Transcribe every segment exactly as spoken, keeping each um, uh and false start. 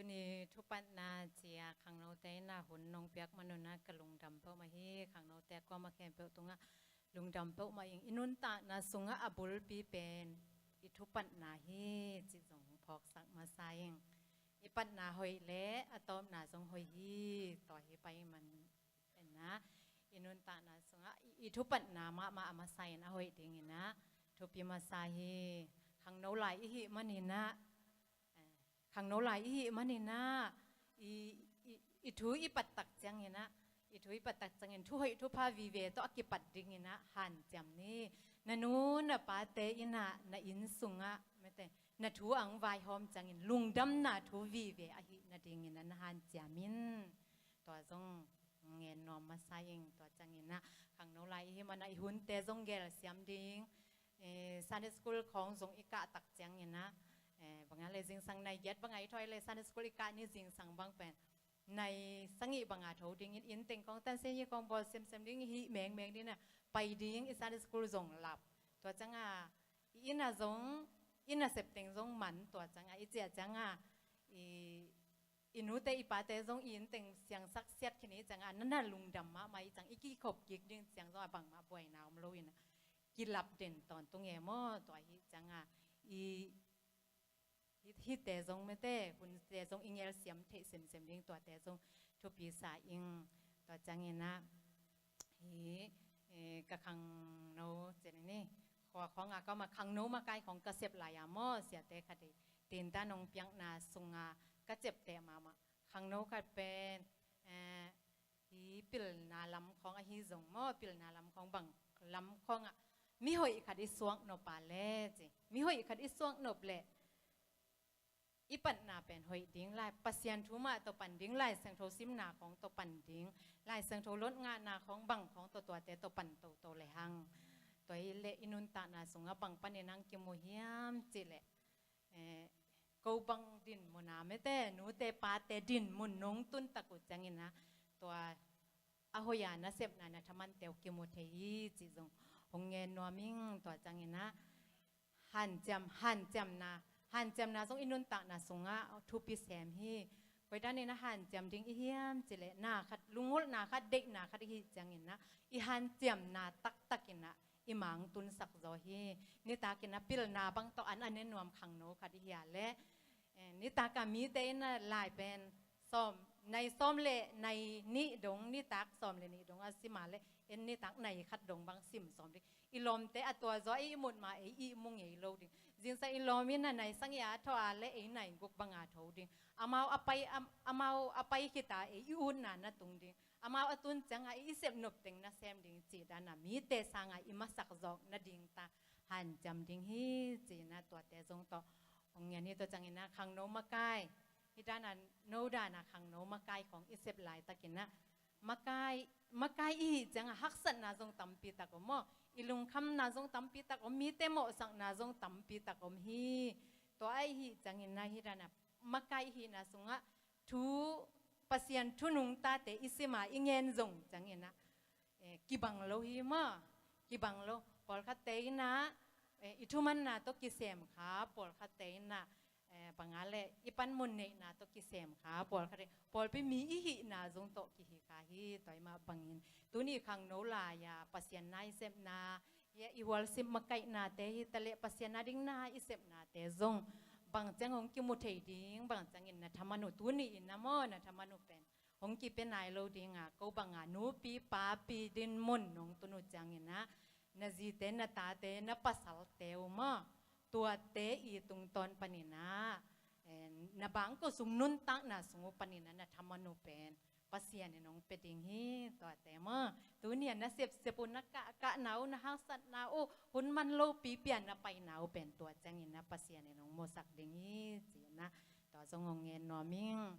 Tuni thupatna ci-a khangnote in ah hun nong piak man un ah ka lungdam peuhmah hi. Khangnote a kuamah khempeuh tungah lungdam peuhmah ing. I nuntakna sungah a bulpi pen i thupatna hi cih zong phawksak masa ing. I patna hoih leh a tawpna zong hoih hi. Tua hi pai man in ah i nuntakna sungah i, i thupatna mahmah a masa in a hoih ding in ah thupi masa hi. Khangno lai i hih man in ah, eh, khangno lai i hih man in ah i, i, i thu i pat tak ciang in ah, i thu i pat tak ciangin thu hoih thupha vive tawh a kipat ding in ah hanciam ni. Na nu na pate in ah na inn sungah mete na thu ang vaihawm ciangin lungdamna thu vive ahih nading in ah na hanciam in. Tua zong ngen nuam masa ing. Tua ciang in ah khangno lai i hih man ah i hunte zong gelsiam ding. Eh, Sunday school khawng zong i kah tak ciang in ah, eh, bang a le zingsang nai giat bang a i thawh leh Sunday school i kah ni zingsang bang pen nai sagih bang a tho ding in, inn teng khawng tan sen i khawng bawl semsem ding, i hih mengmeng ding in ah pai ding, i Sunday school zong lap. Tua ciang a i inn ah zong, i nasep teng zong man. Tua ciang a i ciah ciang a i i nute i pate zong i inn teng siangsak siat khin i ciang a na na lungdam mahmah i ciang, i kikhop kik ding ciang zong a bangmah buaina om lo in ah kilap den tawntung e maw. Tua hi ciang a i hi, hihte zong mete hunte zong i ngelsiam theih semsem ding, tuate zong thupi sa ing. Tua ciang in ah hi, eh, ka khangno cen ni khua khawng a ka om a, khangno makai khawng ka sep lai a maw, siate khat i tinta nong piakna sungah ka ciapteh mahmah khangno khat pen, eh, hi pilna lam khawng ahi zong maw, pilna lam khawng bang lam khawng ah mihoih khat i suak nop a leh ci, mihoih khat i suak nop leh i patna pen hoih ding, lai Pasian thu mah tawh pan ding, Lai Siangtho simna khawng tawh pan ding, Lai Siangtho lot ngahna khawng bang khawng tawh, tuate tawh pan toto le hang. Tua hi leh i nuntakna sungah bang panin hong kimu hiam cih leh, eh, ko bang dinmun a mete nute pate dinmun nong tun tak uh ciang in ah tua a hoih a nasepna na thaman teuh kimu thei hi cih zong hong ngen nuam ing. Tua ciang in ah hanciam, hanciamna, hanciamna zong i nuntakna sungah thupi sem hi. Koi dan in ah hanciam ding i hiam cih leh na khat, lunggulhna khat, deihna khat i hih ciang in ah i hanciamna taktak in ah i mang tunsak zaw hi. Nitak in ah pilna bang tawh an a ne nuam khangno khat i hi a leh, eh, nitak a mite in ah lai pen sawm, nai sawm le nai nih dong, nitak sawm le nih dong a sim a leh en nitak nai khat dong bang sim sawm ding. I lawmte a tua zaw ei i mut ma ei i mu ngei lo ding. Zingsang i lawm in ah nai sagih a tho a leh ei nai guk bang a tho ding. Amau a pai, am-, amau a pai khit a ei i utna na tung ding. Amau a tun ciang a i sep nop teng na sem ding cih dan a mite sang a i masak zawk nading ta hanciam ding hi ci-in ah tuate zong tawh hong ngen hi. Tua ciang in ah khangno makai, hih dan a no dan a khangno makai khawng i sep laitak in ah makai, makai i hih ciang a haksatna zong tampi tak om maw, i lungkhamna zong tampi tak om, mite mawhsakna zong tampi tak om hi. Tua a i hih ciang in ah hih dan a makai i hihna sungah thu, Pasian thu nungtate i sim a i ngen zong ciang in ah, eh, kibang lo hi maw. Kibang lo. Pawlkhatte in ah, eh, i thumanna tawh kisem kha, pawlkhatte in ah, eh, bang a leh i panmun neihna tawh kisem kha, pawlkhatte, pawlpi mi i hihna zong tawh kihi kha hi. Tua hi mah bangin tuni khangno lai a Pasian na i sepna, i, i hualsim makaihnate hi ta leh Pasian a ding na i sepnate zong bang ciang hong kimu thei ding, bang ciangin na thaman uh, tuni in ah maw, na thaman uh pen hong kipia nai lo ding a, ko bang a nupi papi dinmun nong tun uh ciang in ah na zite, na tate, na pasalte uh maw, tuate i tungtawn panin ah, eh, na bangkua sung nuntakna sung uh panin ah na thaman uh pen Pasian in hong pia ding hi. Tuate maw, tuni a na sepsep uh, na kahkahna uh, na haksatna uh, hun man lopi pian na paina uh pen tua ciang in ah Pasian in hong musak ding hi ci-in ah tua zong hong ngen nuam ing.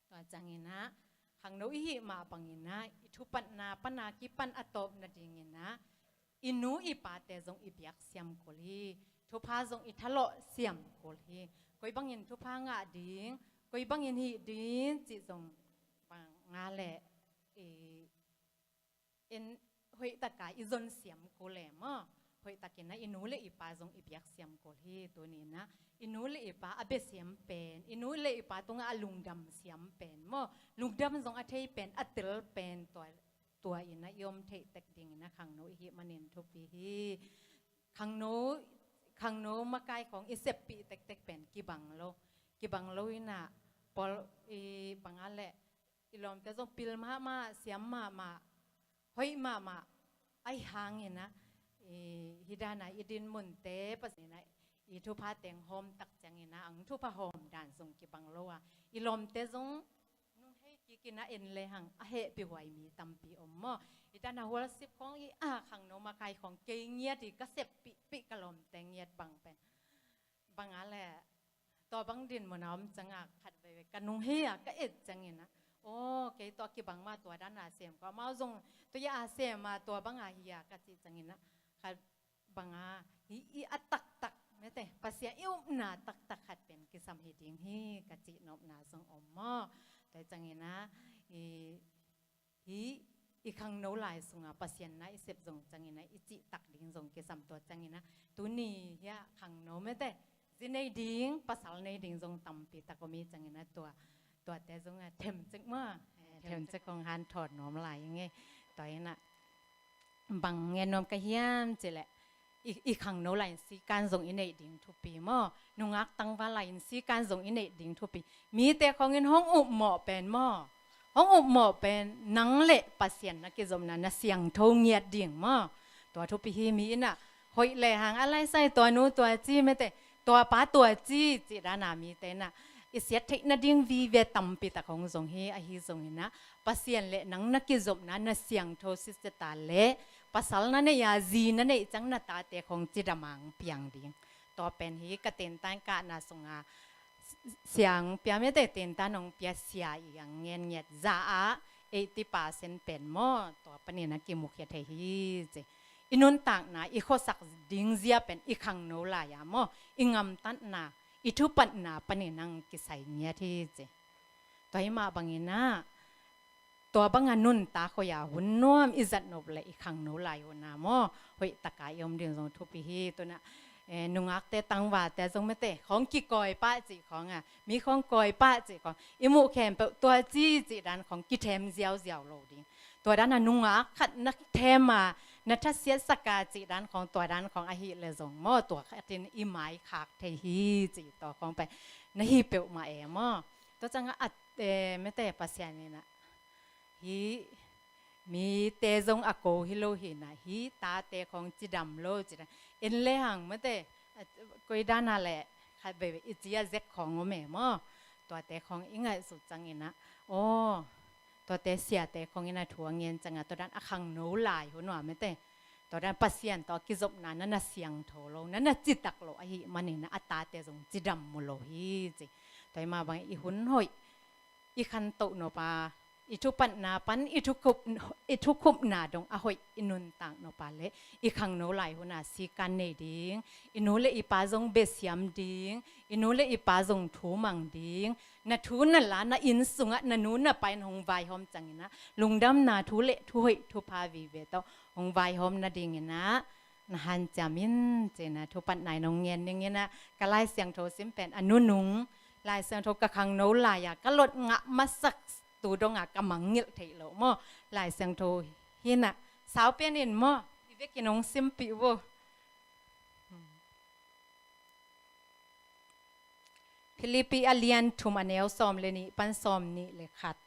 Tua ciang in ah khangno i hih mah bangin ah i thupatna pan a kipan a tawp nading in ah i nu i pate zong i biak siam kul hi. Thupha zong i thalawh siam kul hi. Koi bangin thupha ngah ding, koi bangin hih ding cih zong bang a leh i, en, hoih tak a i zon siam kul e maw. Hoihtakin ah i nu le i pa zong i biak siam kul hi. Tuni in ah i nu le i pa a bia siam pen, i nu le i pa tungah a lungdam siam pen maw, lungdam zong a thei pen, a tel pen, tua, tua in ah i om theih tek dingin ah khangno i hih manin thupi hi. Khangno, khangno makai khawng i seppih tektek pen kibang lo, kibang lo in ah, pawl i bang a leh i lawmte zong pil mahmah, siam mahmah, hoih mahmah, ahi hangin ah i, hih dan a i dinmunte Pasian in ah i thupha teng hawm tak ciangin ah ang thupha hawm dan zong kibang lo a, i lawmte zong nunghei kik in ah en lehang a hehpihhuai mi tampi om maw. Hih dan a worship khawng i, a, khangno makai khawng kei ngiat hi, ka seppihpih ka lawmte ngiat bang pen. Bang a leh tua bang dinmun a om ciangah khat veivei ka nunghei a ka et ciangin ah, aw, kei tua kibang mah, tua dan a sem ko, amau zong tua a sem a tua bang a hi a ka cih ciangin ah, khat bang a, i, i a taktak, mete, Pasian i upna taktak khat pen kisam hi ding hi ka cih nopna zong om maw. Tua ciangin ah i, hih i khangno lai sungah Pasian na i sep zong ciangin ah i cihtak ding zong kisam. Tua ciangin ah tuni hiah khangno, mete, zi nei ding, pasal nei ding zong tampi tak om hi ciangin ah tua, tuate zong ah themcik maw, eh, themcik kong hanthawt nuam lai ing e. Tua in ah bang ngen nuam ka hiam cih leh, i, i khangno lai in sikan zong i neih ding thupi maw, nungak tangval lai in sikan zong i neih ding thupi. Mite khawngin hong upmawh pen maw, hong upmawh pen nang le Pasian na kizopna na siangtho ngiat ding maw. Tua thupi hi. Mi in ah hoih lehang a laisai, tua nu tua ci, mete, tua pa tua ci, cih dan a mite in ah i siat theih nading vive tampi tak hong zong hi. Ahi zongin ah Pasian le nang na kizopna na siangtho sitset a leh, pasal na neih a zi na neih ciang na tate khawng cidam a hong piang ding. Tua pen hi ka tentan kahna sungah siang pia, mete, tentan hong pia sia i hong ngen ngiat za ah eighty percent pen maw, tua panin ah kimukhia thei hi ci. I nuntakna, i khuasak ding zia pen i khangno lai a maw, i ngamtatna, i thupatna panin ah hong kisai ngiat hi ci. Tua hi mah bangin ah tua bang a nuntak hoih a hun nuam i zat nop leh i khangno lai hun a maw, hoih tak a i om ding zong thupi hi. Tuni ah, eh, nungakte tangvalte zong, mete, khawng kikawi pah cih khawng a, mi khawng kawi pah cih khawng i muh khempeuh tua ci cih dan khawng kithem ziauziau lo ding. Tua dan a nungak khat na them a, na thasiatsak a cih dan khawng, tua dan khawng ahih leh zong maw, tua khat in i mai khak thei hi cih tua khawng pen na hi peuhmah e maw. Tua ciangah a, eh, mete, Pasian in ah hih mite zong a ko hi lo hi in ah, hih tate khawng cidam lo cih dan, en lehang, mete, a, koi dan a leh khat veivei i ci a zek khawng om e maw. Tuate khawng i ngaihsut ciangin ah, aw, tuate siate khawngin ah thu a ngen ciangah tua dan a khangno lai hun uh a, mete, tua dan Pasian tawh a kizopna na na siangtho lo, na na citak lo ahih manin ah a tate zong cidam mu lo hi ci. Tua hi mah bangin i hun hoih i khantoh nop a, i thupatna pan i thukhup, i thukhupna dong a hoih i nuntak nop a leh i khangno lai hun a sikan nei ding, i nu le i pa zong bia siam ding, i nu le i pa zong thu mang ding, na thu na la, na inn sungah na nu na pa in hong vaihawm ciangin ah lungdamna thu le thuhoih thupha vive tawh hong vaihawm nadingin ah na hanciam in ci-in ah thupatna in hong ngen ning in ah, ka Lai Siangtho sim pen a nunung, Lai Siangtho ka khangno lai a ka lot ngah masak tu dong a ka mangngilh theih loh maw, Lai Siangtho hi in ah, sau pian in maw, i vekin hong simpih vo. Philippi a lian thum, a neu sawm le nih pan sawm nih le khat.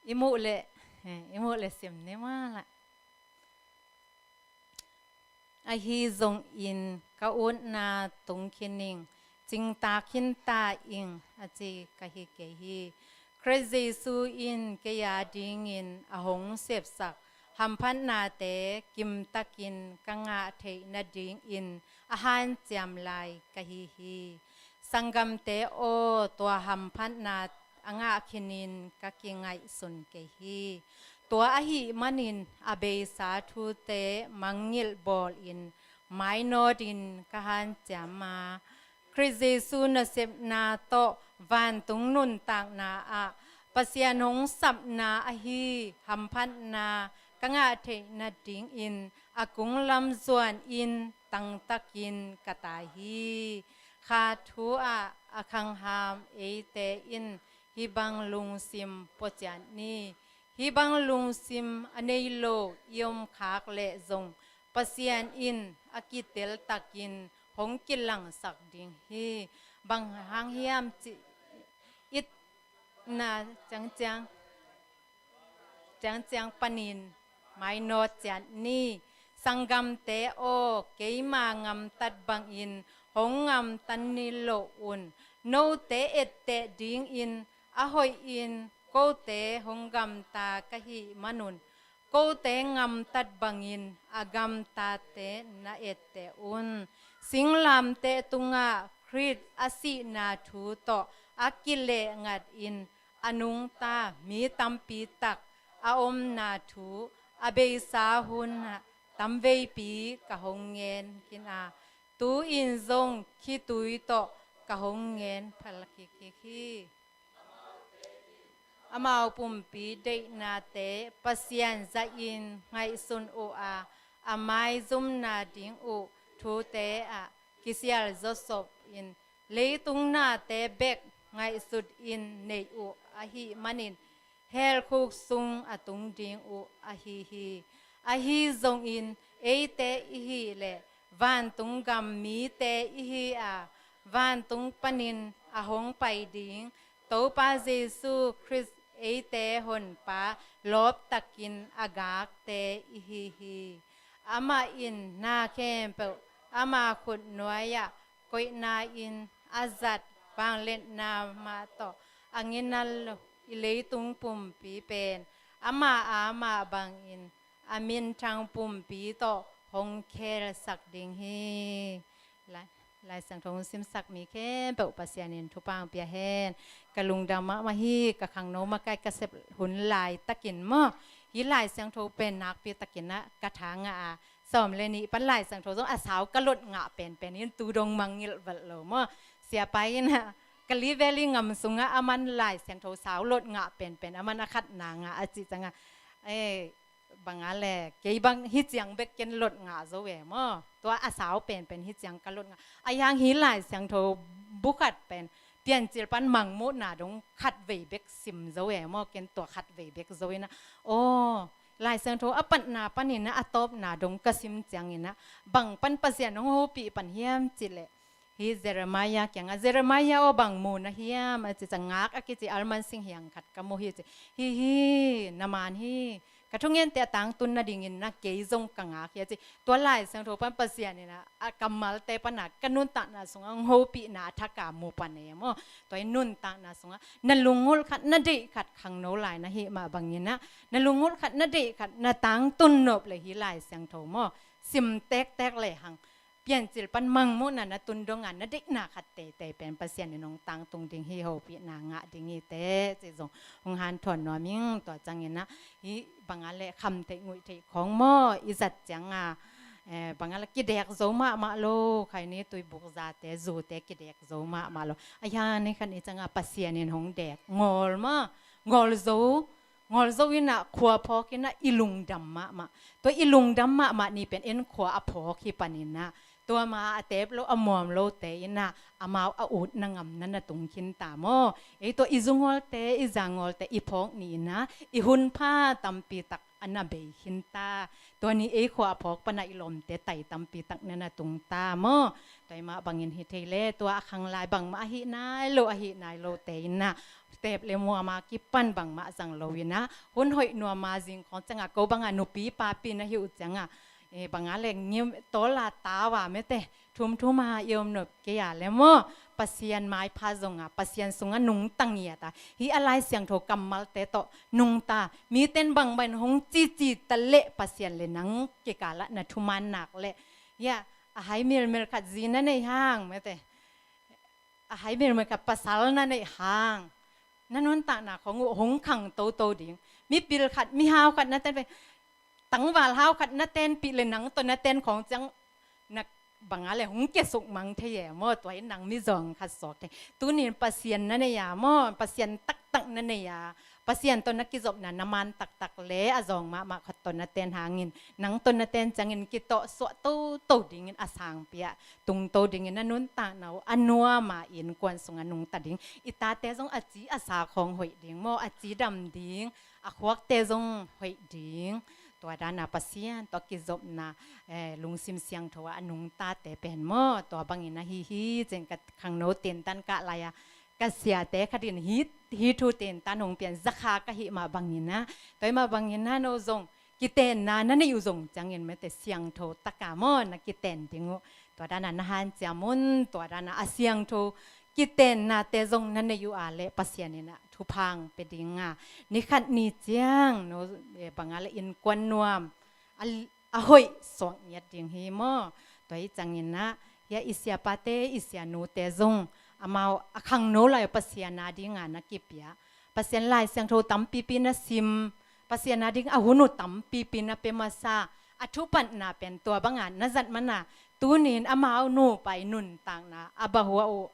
I muh leh, eh, i muh leh sim ni mah lah. Ahi zongin ka utna tung khin ing, cingtak khin ta ing, a ci ka hi kei hi. Khrih Jesuh in kei a dingin a hong sepsak hamphatnate kimtakin ka ngah theih nadingin a hanciam lai ka hi hi. Sanggamte aw, tua hamphatna a ngah khinin ka kingaihsun kei hi. Tua ahih manin a beisa thute mangngilh bawlin mainawtin ka hanciam a, Khrist Jesu nasepna tawh vantung nuntakna ah Pasian hong sapna ahi hamphatna ka ngah theih nadingin a kunglam zuanin tangtakin ka tai hi. Kha thu ah a khangham eite in hih bang lungsim pua ciat ni. Hih bang lungsim a nei lo i om khak leh zong Pasian in a kiteltakin hong kilangsak ding hi. Bang hang hiam cih itna ciangciang ciangciang panin mainawt ciat ni. Sanggamte aw, keima ngamtat bangin hong ngamtat ni lo un. Note etteh dingin a hoihin kote hong gamta ka hih manun, kote ngamtat bangin a gamtate na etteh un. Singlamteh tungah Khrist a sihna thu tawh a kileh ngatin a nungta mi tampi tak a omna thu a beisa hunah tamveipi ka hong ngen khin a, tu-in zong khitui tawh ka hong ngen phal kik hi. Amau pumpi deihnate Pasian zahin ngaihsun uh a, a maizumna ding uh thute ah kisial zawsop in leitung nate bek ngaihsutin nei uh ahih manin helkhuk sung a tung ding uh ahi hi. Ahi zongin eite i hih leh vantung gam mite i hi a, vantung panin a hong pai ding Topa Jesu Khrist eite Honpa lawptakin a gakte i hi hi. Amah in na khempeuh ama khutnuai-ah koihna-in a zat vangliatna mah tawh a nginat lo i leitung pumpi pen amah a mah bangin a minthang pumpi tawh hong khelsak ding hi. Lai, Lai Siangtho hong simsak mi khempeuh Pasian in thupha hong pia hen. Ka lungdam mahmah hi, ka khangno makai ka sep hun laitakin maw, hih Lai Siangtho pen nakpi takin ah ka tha ngah a, sawm le nih pan Lai Siangtho zong a sau ka lot ngah penpen in tu dong mangngilh vat lo maw. Siapa in ah Kalay Valley ngam sungah aman Lai Siangtho sau lot ngah penpen aman a khatna ngah a cih ciangah, eh, bang a le kei bang hih ciang bek ken lot ngah zo e maw. Tua a sau penpen hih ciang ka lot ngah. A hiang hih Lai Siangtho bu khat pen Piancil pan Mangmuhna dong khat vei bek sim zo e maw, ken tua khat vei bek zo in ah, aw, Lai Siangtho a patna panin ah a tawpna dong ka sim ciangin ah bang pan Pasian hong hopih pan hiam cih leh, hih Jeremiah kiangah, Jeremiah aw, bang mu na hiam a cih ciang, ngak a kici almond sing hiang khat ka mu hi ci. Hi hi, na man hi. Ka thungente a tangtun nadingin na kei zong ka ngak hi a ci. Tua Lai Siangtho pan Pasian in ah a kammalte pan ah ka nuntakna sungah hong hopihna a thak a mu pan e maw. Tua i nuntakna sungah na lunggulh khat na deih khat khangno lai na hih mah bangin ah, na lunggulh khat na deih khat na tangtun nop le hih Lai Siangtho maw, sim tektek le hang Piancil pan Mangmuhna na tun dong a na deihna khat teitei pen Pasian in hong tangtung ding hi, hopihna ngah ding hi teh cih zong hong hanthawn nuam ing. Tua ciangin ah hih bang a le khamtheih nguihtheih khawng maw i zat ciangah, eh, bang a le kidek zo mahmah lo, khaini tuibuk zate zute kidek zo mahmah lo. A hian i khan i ciangah Pasian in hong dek ngawl maw, ngawl zo, ngawl zo in ah khua phawk in ah i lungdam mahmah. Tua i lungdam mahmah ni pen en khua a phawk hi panin ah, tua ma a tep lo a muam lote in ah amau a utna ngamna na tung khin ta maw. Ei tua i zungawlte, i zangawlte i phawk ni in ah i hunpha tampi tak a na bei khin ta. Tua ni ei khua a phawk pan ah i lawmte tai tampi tak na na tung ta maw. Tua i mah bangin hi thei le, tua a khang lai bangmah ahi nai lo, ahi nai lote in ah tep le muam a kipan bangmah zang lo in ah, hun hoih nuam a zing khawng ciangah ko bangah nupi papi na hi uh ciangah, eh, bang a le ngim tawl a tau a mete, thumthum a i om nop kei a le maw, Pasian maipha zong a, Pasian sungah nungta ngiat a, hih a Lai Siangtho kammalte tawh nungta, mite in bangbang hong cici ta leh Pasian le nang kikal ah na thuman nak leh, ya, a hai milmil khat zi na nei hang mete, a hai milmil khat pasal na neih hang, na nuntakna khawng uh hong khang toto ding. Mipil khat, mihau khat na ten pen, tangval hau khat na tenpih le nang tawh na ten khawng ciang na bang a le hong kiasuk mang thei e maw, tua in nang mizawng khat suak thei. Tunin Pasian na nei a maw, Pasian taktak na nei a, Pasian tawh na kizopna na man taktak le a zawng mahmah khat tawh na ten hangin, nang tawh na ten ciangin kitawh suah toto dingin a sangpi ah tungto dingin na nuntakna uh a nuam a innkuan sungah nungta ding. I tate zong a ci a sa khawng hoih ding maw, a cidam ding, a khuakte zong hoih ding. Tua dana Pasian tawh kizopna, eh, lungsim siangtho ah a nungtate pen maw, tua bangin ahi hi. Cin ka khangno tintan kah lai-a ka siate khatin hi, hi thu tintan hong pian, zakha ka hih mah bangin ah, tua hih mah bangin ah no zong kitenna na neih uh zong ciangin mete siangtho taka maw na kiten ding uh. Tua dana na hanciam un, tua dana a siangtho kitennate zong na neih uh a le Pasian in ah thupha hong pia ding a, ni khat ni ciang no, eh, bang a le innkuan nuam a, a hoih suak ngiat ding hi maw. Tua hi ciangin ah hia i siapate i sianute zong amau a khangno lai Pasian a ding a na kipia, Pasian Lai Siangtho tampipi na sim, Pasian a ding a hun uh tampipi na pia masa, a thupatna pen tua banga na zat mana tunin amau nupa i nuntakna a bahua uh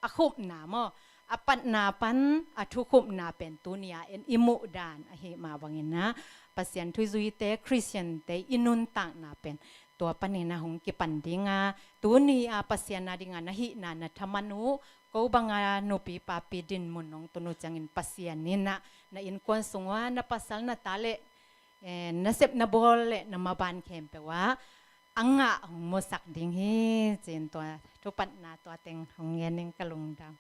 a khupna maw, a patna pan a thukhupna pen tuni a en i muh dan ahi mah bangin ah Pasian thu i zuite, Khristiante i nuntakna pen tua panin ah hong kipan ding a, tuni a Pasian a ding a na hihna na thaman uh, ko banga nupi papi dinmun hong tun uh ciangin Pasian in ah na innkuan sung ua na pasal na ta le, eh, na sep na bawl le na maban khempeuh ah a ngah hong musak ding hi. Cin tua thupatna tua teng hong ngen ing ka lungdam.